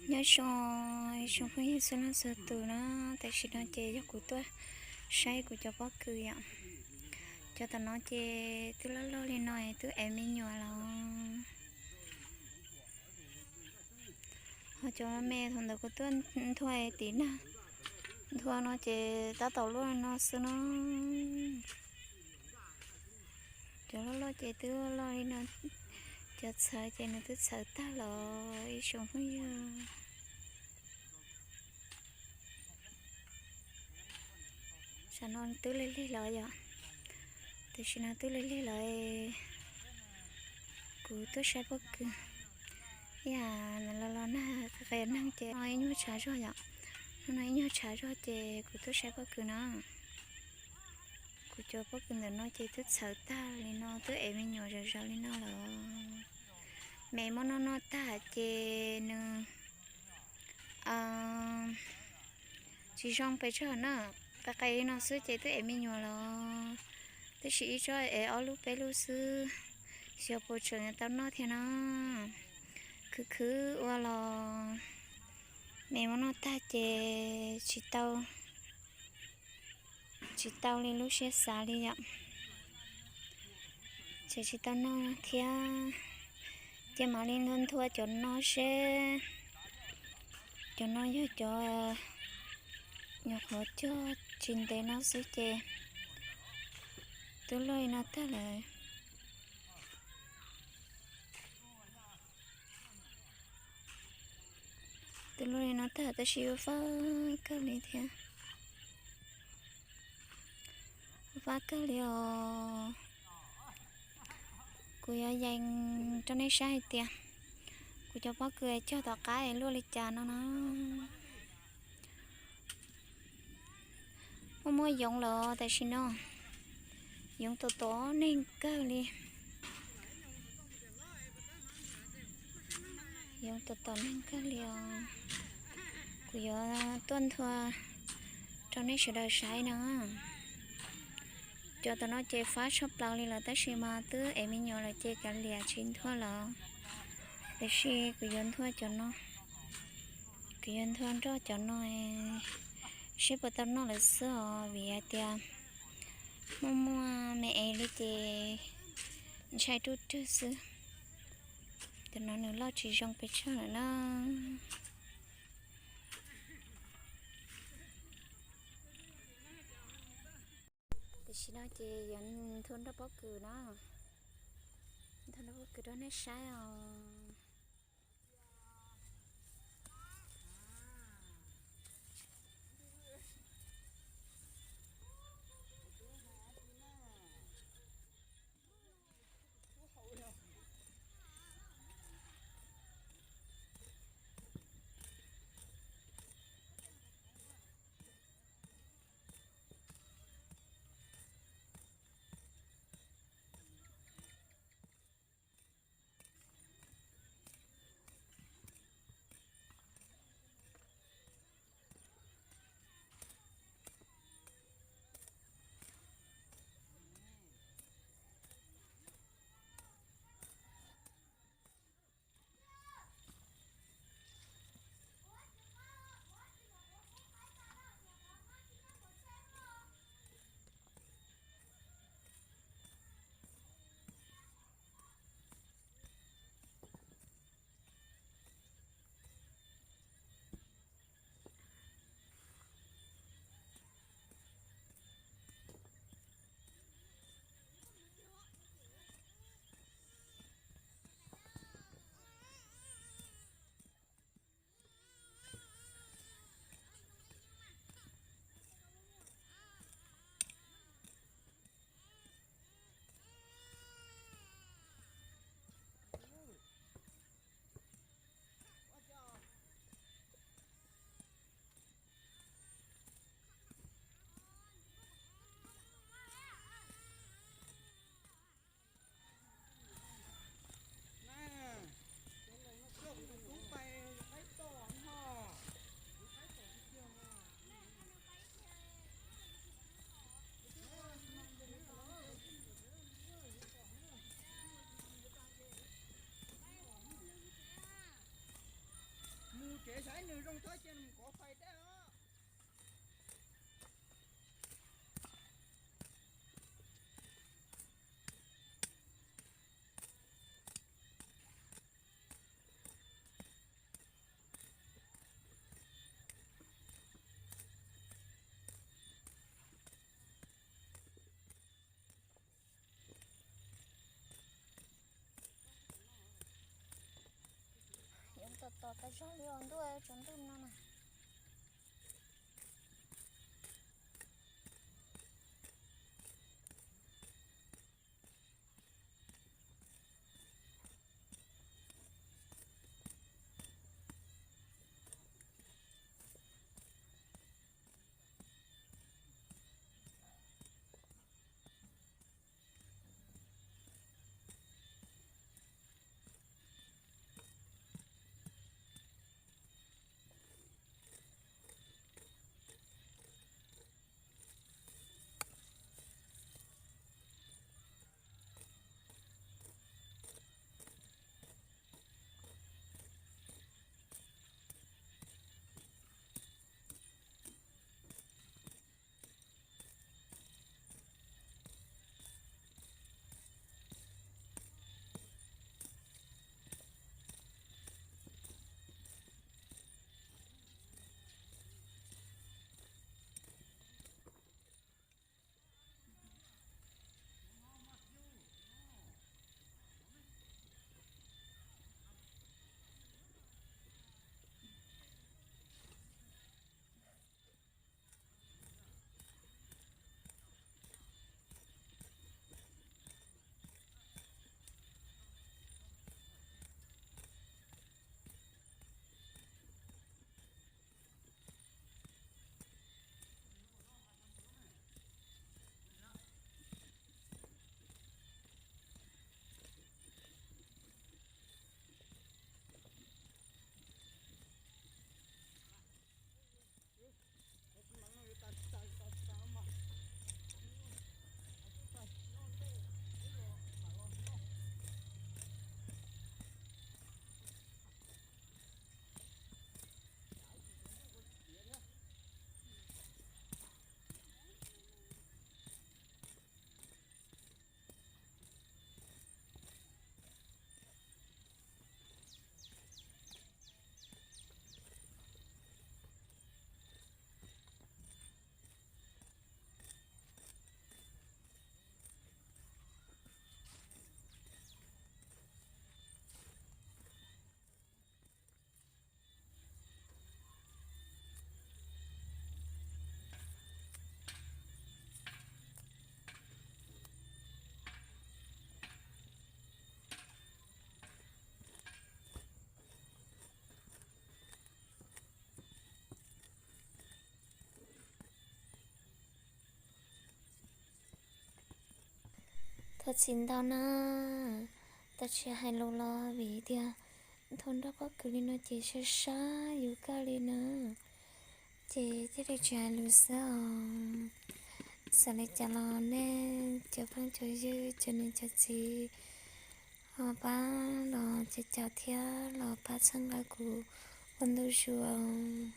Nyob zoo ib tsoom phooj ywg txhua leej txhua tus na, tam sim no ces yog kuv tuaj saib kuv cov pob kws yom. Cov tom no ces twb loj loj li no twb ev me nyuam los. Ho cov me thaum ntawd kuv tuaj nthua tim nag, nthua no ces tab tom luaj no xwb no. Cov loj loj ces twb loj li no, cov txhawv ces nws twb txhawv tag los ib tsoom phooj ywg. Tam no twb lig lig lawm yom, tam sim no twb lig lig lawm, kuv tuaj saib pob kws. Ib yam los los nag qia qia nag ces no ib nyuag tshav zog yom, no ib nyuag tshav zog ces kuv tuaj saib pob kws na. Kuv cov pob kws ntawm no ces twb txhawv tag li no, twb ev me nyuam zawv zawv li no lawm. Me muab noj noj tag ces nws tsis zoo pes tsawg na, qia qia li no xwb ces twb ev me nyuam los, tab sis ib tsob ev ob lub peb lub xwb, xyov puas tseem tau noj thiab na. Khwv khwv ua los me muab noj tag ces tsis tau, tsis tau li lub siab xav li yom. Ces tsis tau noj thiab, ces mam li nthua nthua cov no seb, cov no yog cov nyuam qhuav cog tsis ntev no xwb ces twb luaj li no tag lawm. Twb luaj li no tag tab sis fab kawg li thiab, fab kawg li os. Kuv yuav yees rau nej saib hais tias kuv cov pob kws cog tom qab es luaj li cas no na. Muaj muaj yoov lawm tam sim no, yoov tom tom neeg kawg li. Yoov tom tom neeg kawg li os. Kuv yuav tuaj nthua rau nej sawv daws saib no. Cov tom no ces fab tshaj plaws li lawm tab sis mas twb ev me nyuam lawm ces kav liam tsis nthua lawm. Tiam sis kuv yuav nthua cov no, kuv yuav nthua nroj cov no seb puas tau noj lawm xwb os, vim hais tias muaj muaj me es li ces ntshai ruj rwg xwb. Cov no nws loj tsis zoo pes tsawg lawm na. Tam sim no ces yuav nthua nroj pob kws na, nthua nroj pob kws rau nej saib os. Kev saib nws zoo txhob cia nws kov fais dab os. Yuav tos tos tas zog li os ntuj, tsaus ntuj no na. Thov txim ntau na, tau tsis hais lus los vim tias thaum nroj pob kws li no ces sab sab yus kawg li na, ces thiaj li tsis hais lus xwb os. Xav li cas los nej cov phooj cov ywg, cov niam cov txiv ho pab los caum caum thiab los pab txhawb nqa kuv ua ntu zus.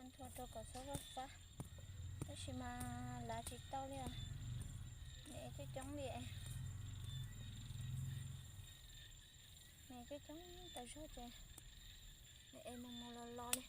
Nthua rau kom xob fab fab, tab sis mas lav tsis tau li os. Nws ev coob coob li, nws coob coob tas zog ces nws ev mus mus los los li.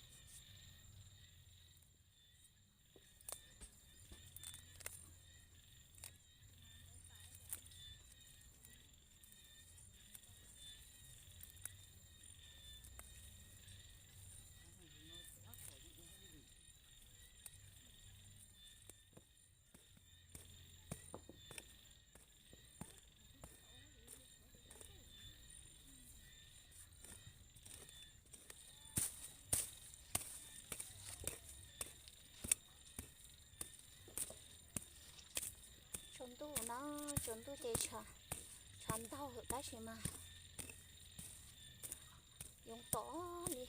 Tsaus ntuj no, tsaus ntuj ces tshav ntaug lawm tab sis mas yoov tom li.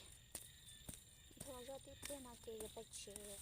Nthua zog tiag tiag no ces yuav pais tsev.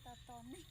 Tos nej.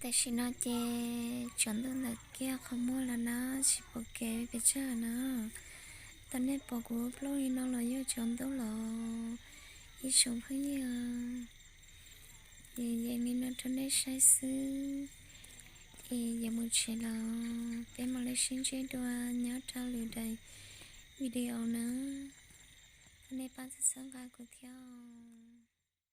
Tam sim no ces tsaus ntuj ntawm kiag qhov muag los na, tsis pom kev pes tsawg na. Tau nej pom kuv plaub li no los yog tsaus ntuj los ib tsoom phooj ywg. Ces yees li no rau nej saib xwb, es yuav mus tsev los peb mam li sib ntsib dua nyob rau lwm daim video na. Thov nej pab txhawb nqa kuv thiab.